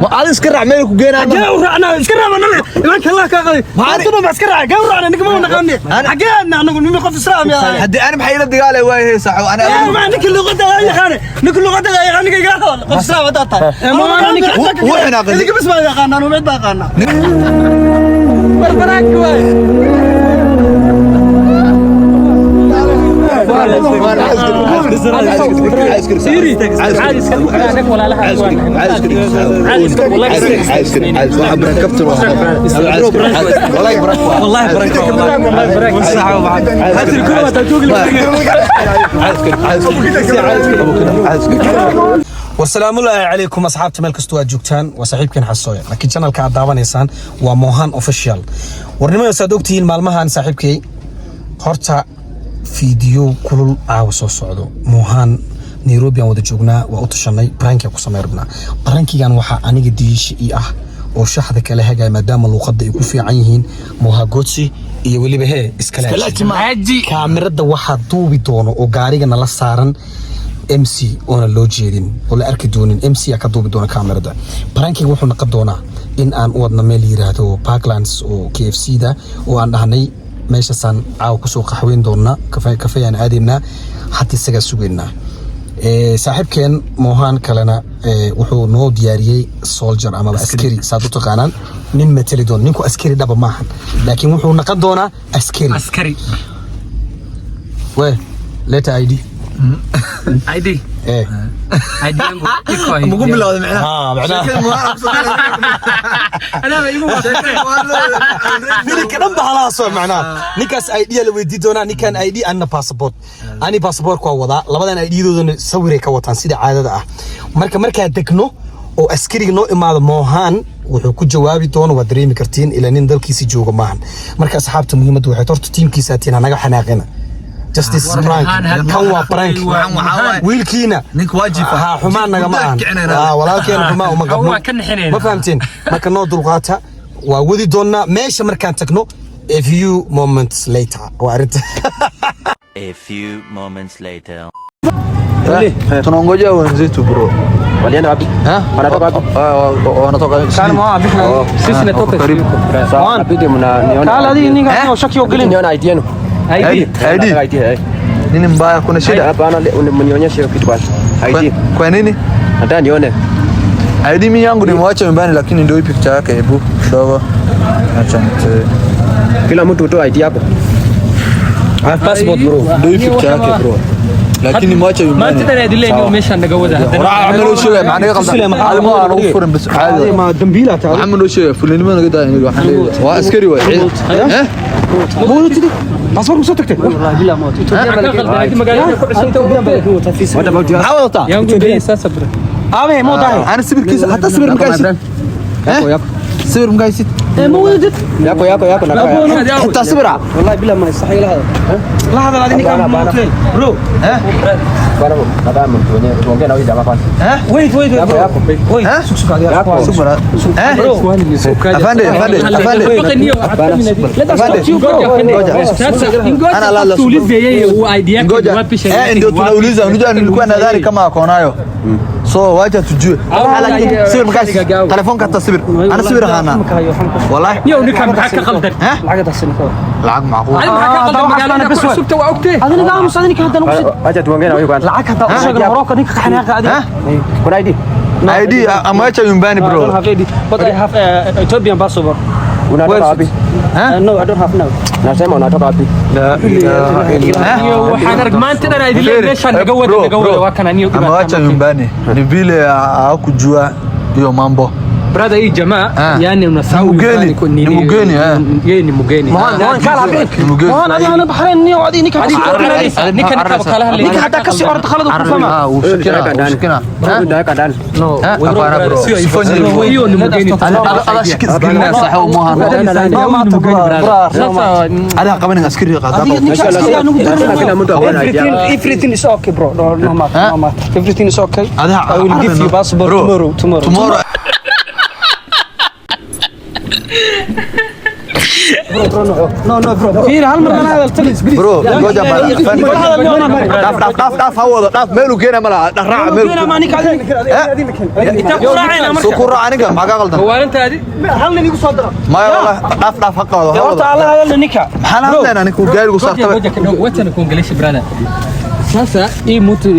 Ma aad iska raac meel ku geenaa? Xagee u raacnaa? Iska raac nale imanka Allah ka qaday. Maanta ma iska raac gee u raacnaa? Ninka ma naqaani, xagee aadna anagu? Nin qof israac miyaa? Haddii ani maxay ila dagaalay waayay saaxiib ani? Ma ninka luqada ay yaqaan, ninka luqada ay yaqaan, ninka iga hadal qof israac wada tahay. Wuu xanaaqay. Idinka bas baa yaqaanaa, anu mid baa yaqaanaa. Barbaraanki waay. Wasalaamullaahi calaykum asxaabta, meel kastoo aad joogtaan, waa saaxiibkeen Xasooya, laakiin channelka aad daawanaysaan waa Mohan Official. Warnimadas aad ogtihiin maalmahan saaxiibkay horta fiidiyo kulul caawa soo socdo. Mohan Nairobi aan wada joognaa, waa u tashanay, prankiga ku samey rabnaa. Prankigan waxaa aniga diisha ii ah oo shaxda kala hagaya, maadaama luuqadda ay ku fiican yihiin, Mohagotsi iyo weliba hee Iskalaaji. Kaamirada waxaa duubi doono oo gaariga nala saaran MC oona loo jeedin oo la arki doonin. MC aa ka duubi doona kaamirada. Prankiga wuxuu noqon doonaa in aan u wadno meel yiraahdo Parklands oo KFC da, oo aan dhahnay meeshaasaan caawa kusoo qaxweyn doonaa, kafeyaan aadaynaa, hadda isagaa sugaynaa. Saaxiibkeen Mohan kalena wuxuu noo diyaariyey soldier amaba askari saad u taqaanaan, nin matali doona. Ninku askari dhaba maahan, laakiin wuxuu noqon doonaa askari. Askari. We letter ID. ID. ID yangu iko. Mugu bilowday micnaha? Ha, macnaha. Anaa igu. Wiilka dhan ba halaasoo macnaha ninkaas ID la weydii doonaa, ninkan ID, anna passport, ani passport waa wadaa. Labadan ID doodana sawiray ka wataan sida caadada ah. Marka markaa degno oo askariga noo imaado, Mohan wuxuu ku jawaabi doono waa dareemi kartiin, ilaa nin dalkiisi jooga maahan. Marka asxaabta, muhiimaddu waxay horta tiimkiisa tiin hanaga xanaaqina. Justice prank kan waa prank wiilkiina. Ninka waa jiifa. Ha, xumaan nagama ahan. Walaalkeena xumaan uma qabno. Waan ka nixinayna. Ma fahamteen? Marka noo dulqaata, waa wadi doonaa meesha markaan tagno a few moments later waa arrinta. A few moments later. Tunaongojea wenzetu, bro. Walienda wapi? Wanatoka wapi? Wanatoka. Sisi natoka. Karibu. Sawa, inabidi mnaniona. Ninka shaki Niona ID yenu. ID. ID. ID, eh. Nini mbaya? Kuna shida? Hapana, mnionyeshe hiyo kitu kwanza. ID. Kwa nini? Nataka nione. ID mimi yangu nimewacha nyumbani, lakini ndio hii picture yake. Hebu kidogo. Acha nitoe. Kila mtu utoe ID yako. Passport, bro. Ndio hii picture yake, bro. Lakini nimewacha nyumbani. Maanta dhan adilay meesha naga wada. Waxa ma loo sheegay macnaha qaldan. Caadi ma aan ugu furin bas caadi. Ma dambiila tahay? Waxaa ma loo sheegay fulinimo naga daa iniga waxaan leeyahay. Waa askari waay. Eh? Passport soo tagtay? Magaalada ku cusubta. What about you? Maxaa wadataa? Yangu bei sasa, bro. Aabe moo tahay? Ana sawirkiisa hatta sawir Yako, my makaysid. friend. Yako, yako. Sawir makaysid. Yako, yako, yako, nataka yako. Hatta sawira. La hadal adi ninka bro. Bwana, nataka mtu tuongee na huyu jamaa kwanza. Wait, wait, wait. Yako, yako. Wait, sug, sug adi. Yako. Eh? Afande, afande, afande. Ana la Tuulize yeye ID yake Ngoja. wapi Eh, ndio tunauliza. Unajua nilikuwa nadhani kama ako nayo. So wacha tujue. Lakini sawir makaysid. Telefoonka hatta sawir. Ana sawir hana. Wallahi. Niyow, ninka maxaa ka qaldan? Eh? Lacag macquul. Adiga maxaa ka qaldan? Magaalada ku cusubta waa ogtee. Adina aamus, adina hadda nagu Acha tuongee na huyu kwanza. Lacag hadda u sheegay Morocco ninka ka xanaaqa adiga. Kuna ID? ID ameacha nyumbani, I bro. don't have ID, but I have Ethiopian passport. Unatoka wapi? No, I don't have now. Nasema unatoka wapi? Niyow, waxaan arag maanta dhan adilay meesha naga wada, naga wada, waa kana niyow. Amewacha nyumbani. Ni vile hakujua hiyo mambo. Brother, hii jamaa Ah. yani unasahau Ni mgeni, nyumbani ni mgeni, eh. Yeye ni mgeni. Mohan, Mohan kaal habeen. Ni mgeni. Mohan, adiga ana Bahrain niyo adiga ninka Ninka ninka kala hadlay. Ninka hadda kasi orda khalad ku fahma. Ah, ushikina, ushikina. Naweka ndani. No, hapana bro. Usifanye hivyo. Hiyo ni mgeni. Ada shiki zingine sahau Mohan. Sasa Ada qabanin askari qaada. Lazima kila mtu awe na ID yake. Everything is okay, bro. No, no matter, no matter. Everything is okay. Ada I will give you passport Bro, tomorrow, tomorrow. Tomorrow. bro, no, no, bro. Fiir hal mar ana hadal please. Bro, ngoja bana. Dhaaf dhaaf dhaaf dhaaf ha wado dhaaf meel uu keena malaha raac meel. Keena ma ninka inta ku raacayna marka. Soo ku raac aniga maxaa ka qaldan? Waarantaadi hal nin igu soo daro. Maya wallahi dhaaf dhaaf ha qaado ha wado. Horta Allah hadal ninka. Maxaa la hadlaynaa ninka gaarigu saartay? Ngoja kidogo, wacha nikuongeleshe brother. Sasa hii mtu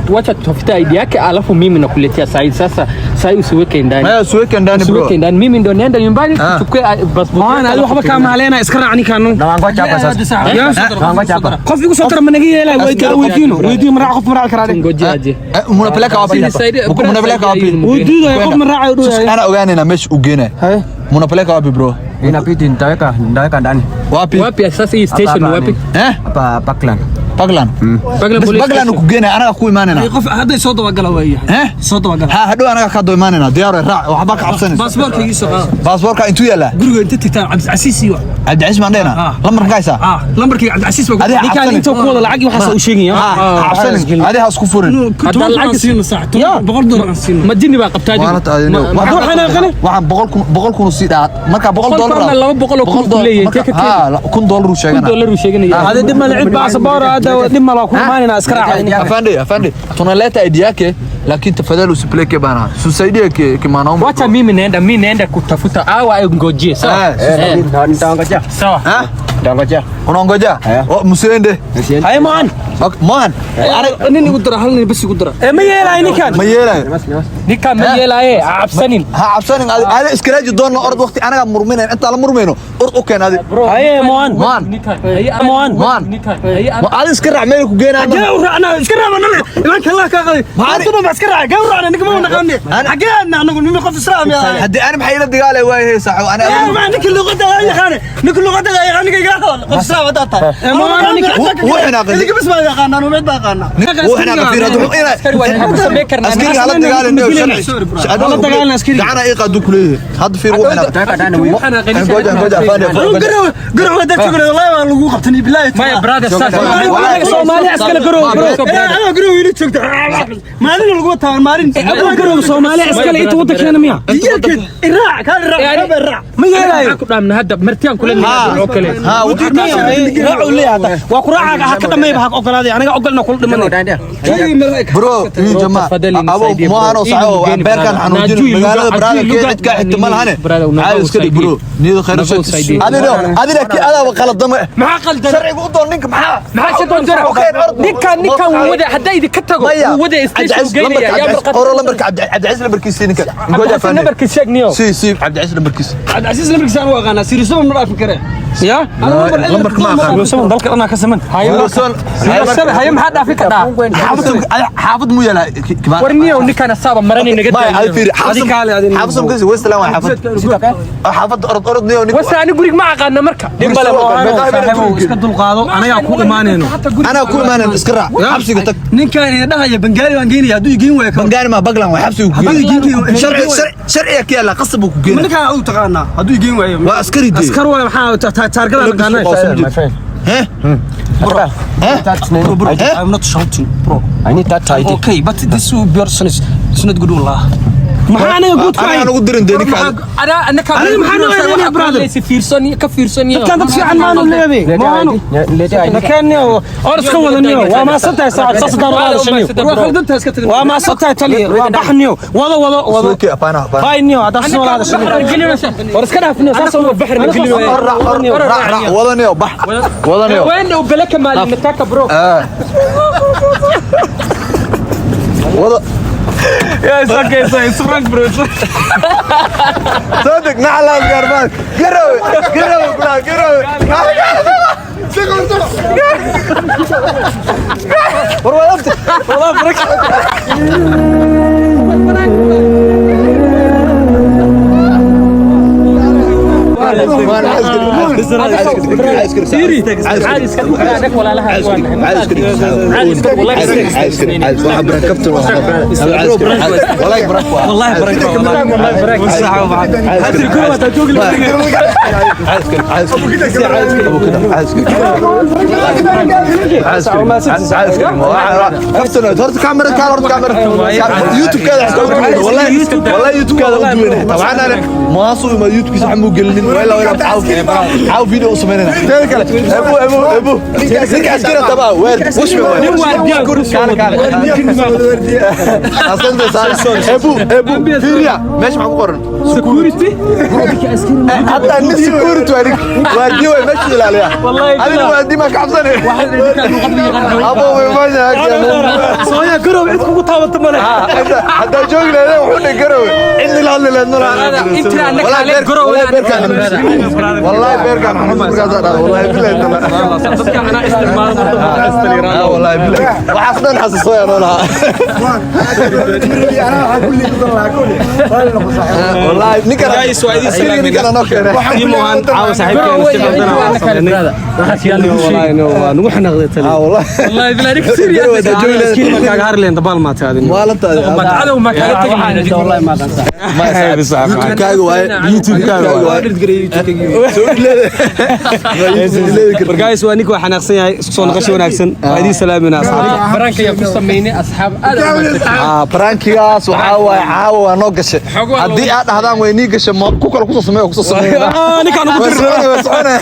wacha tutafuta ID yake alafu mimi nakuletea sahi. Sasa sahi usiweke ndani. Maya usiweke ndani bro. Usiweke ndani. Mimi ndo nienda nyumbani kuchukue passport. Waan adi waxba ka mahaleena iska raac ninkaanu. Ngoja hapa sasa. Ngoja hapa. Qof igu soo daro ma naga yeelay weydiino weydiino ma raac qof ma raaci karaa. Ngoja aje. Munapeleka wapi? Munapeleka wapi? Weydiido qof ma raacayo dhuhay. Ana ogaanayna meesha u geenay. Munapeleka wapi bro? Inabidi nitaweka ndani. Wapi? Wapi sasa hii station wapi? Eh? Hapa Parkland. Baglan. Baglan ku geenay anaga ku imaanayna. Qof hadday soo dabagala weeye. Soo dabagala. Ha hadhow anaga ka doo imaanayna diyaar raac waxba ka cabsanaysa. Baasaboorka ii soo qaado. Baasaboorka intuu yaala? Guriga inta tagtaan Cabdicasiis iyo. Cabdicasiis maan dheena. Lambarka haysa? Ah, lambarkii Cabdicasiis waa. Ninkaan intuu ku wada lacag waxaas uu sheegaya. Ha cabsanin. Adiga ha isku furin. Hadda lacag siino saac. $100 aan siino. Ma jinni baa qabtaa adigu. Waxaan xanaaqane. Waxaan $100,000 sii dhaad. Marka $100 $200,000 ku leeyahay. Ha $1,000 uu sheeganaya. $1,000 uu sheeganaya. Hada dib ma lacib baasaboor hada dib ma la ku imaanayna iska raac. Afande, afande. Tunaleta ID yake lakini tafadhali usipeleke bana. Usisaidie kimanaume. Wacha mimi naenda, mimi naenda kutafuta au ngojee. Sawa. Nitaongojea. Sawa. Nitaongojea. Unaongojea? Msiende. Haye Mohan. Mohan. Nin igu dara hal nin bas igu dara. Ma yeelay ninkan? Ma yeelay. Ninkan ma yeelay, ha cabsanin. Ha cabsanin. Adi iskiraaji doona orod waqti anaga murminayn inta la murmayno orod u keen adi. Haye Mohan. Mohan. Mohan. Mohan. Adi iska raac meel ku geenaa. Xagee u raacnaa iska raac nale. Imanka Allah ka qaday. Maanta ma iska raac gaw raacna ninka ma naqaanay. Xagee aadna anagu nin qof israac miyaa. Hadii ani maxay ila dagaalay way haysaa ana. Ma ninka luqada ay yaqaan. Ninka luqada ay yaqaan ninka iga hadal qof israac wada tahay. Mohan ninka wuxuu xanaaqay. Ninka bas ma yaqaan anu mid baa yaqaan. Wuxuu xanaaqay fiir haduu ila askari hala dagaalay hala dagaalna askari. Gacana ii qaadu kuleeyahay. Hadda fiir wuxuu xanaaqay. Ngoja ngoja afande. Garow garow wada joogna wallahi waa lagu qabtay billahi. Maya brother sasa. Soomaali askari garow bro. Ana garow ila joogta. Maalin lagu wataa maalin. Abu garow Soomaali askari inta wadankeena miya? Iraac ka iraac iraac. Ma yeelayo. Ku dhaamna hadda martiyaan kula leeyahay oo kale. Ha raac u leeyahay. Waa ku raacaaga ha ka dhameeyba ha ogolaaday aniga ogolna kula dhimanay. Bro, ii jamaa. Abo Mohan oo saxo beerkan xanuujin magaalada brother ke cid ka xigta malahane. Caadi iska dhig bro. Niyada khayr u sheeg. Adiga adiga ki adaa qaladama. Maxaa qaldan? Sharcigu u doon ninka maxaa? Maxaa si doon jira? Ninkan ninkan wada haday idin ka tago wada station geynaya yaa marqad. Qoro lambarka Cabdicasiis lambarkiisa ninka. Ngoja afande. Lambarkiisa sheeg niyo. Si si Cabdicasiis lambarkiisa. Cabdicasiis lambarkiisa aan u aqaanaa Sirisoon ma dhaafin kare. Ya? Lambarka ma aqaan. Sirisoon dalka dhanaa ka siman. Haye haye maxaa dhaafi kartaa? Xaafad mu yala War niyo ninkan asaaba maranay naga tahay. Ay fiir xaafad xaafad kasi Westland waa xaafad. Xaafad orod orod niyo ninka. Wasa ani guriga ma aqaana marka. Dib bale iska dulqaado anaga ku imaanayno. Ana ku imaanayno iska raac. Xabsiga tag. Ninkan ina dhahaya Bangaali waan geynaya haduu geyn waayo. Bangaali ma Baglan waa xabsiga ku geynaya. Sharci sharci ka yala qasab ku geynaya. Ninkan uu taqaana haduu geyn waayo. Waa askari deey. Askar waa maxaa taargada naqaanaa. He? Bro. Bro, bro, I'm not shouting, bro. I need that ID. Okay, but this person is it's not good wallah. Maxaa aniga guud ku hay? Aniga ugu dirin deeni ka. Ana anaka aniga maxaa noo eedeynaya brother? Si fiirsan ka fiirsan. Dadkan dad fiican maanu leeyahay. Maanu. Lakin or iska wadaniyo waa ma santahay saacad saas daan wada shaniyo. Waa khaldantahay iska tagin. Waa ma santahay taliye waa baxniyo wada wada wada. Okay, apana apana. Bayniyo hada soo wada shaniyo. War iska dhaafniyo saas oo baxir geliyo. Raac wadaniyo bax. Wadaniyo. Weyn u belaka maalin nataka bro. Wada Yeah, it's okay, so it's frank bro. صدق نعلم قربان قروي قروي بلا قروي والله برك والله يوتيوب كذا طبعا انا ما اصوي ما يوتيوب كذا عمو قلن ولا ولا Caawa video u samaynayna. Teeda kale, ebu ebu ebu, ninka askari tabaa weer washme. Nin waardiyaa ku soo. Kaale kaale. Asante sana. Ebu ebu, fiiriya meesha maxaa ku qoran? Security. Hataa nin security waa waardiye, way meesha ilaaliya. Wallahi. Adina waardiye ma ka cabsane? Abo way meesha. Sooya Garow cid kugu taabato male. Haddaa joogi lahayd wuxuu dhihi Garowe cidni la hadli lahayd malaha. Inta annaka ale Garowe. Wallahi beerkaan xanuun markaasaa dhahda, wallahi bilahi taala. Dadka anaa isticmaalo. Wallahi bilahi, waxaas dhan xasuusooyaa noo lahaa. Wallahi ninkan Guys, waa idin askariga ninkan anoo keenay. Mohan caawa saaxiibkeena si qaldan aan sameynay. Wallahi no, waa nugu xanaaqday tali. Wallahi. Wallahi billahi, ninka serious. Garowe haddaa joogi lahayd. Askari ma kaaga hari lahayn dabaal maatay adin. Maalintaadi. Cadow ma kala tagin. YouTube-kaaga waaye, YouTube-kaaga waaye. Soo dhileeda. War guys, waa ninka waa xanaaqsan yahay. Isku soo noqosho wanaagsan. Waa idiin salaaminaa, asxaabta. Prank ayaa ku sameynay, asxaab aad u wanaagsan. Prankigaas waxaa waaye caawa waa noo gashay. Xoog waa. Haddii aad dhahdaan way nii gashay, ma ku kale kusoo sameeyo, kusoo sameeyo. Ninkaan ugu Way dirin. soconaya, way soconaya.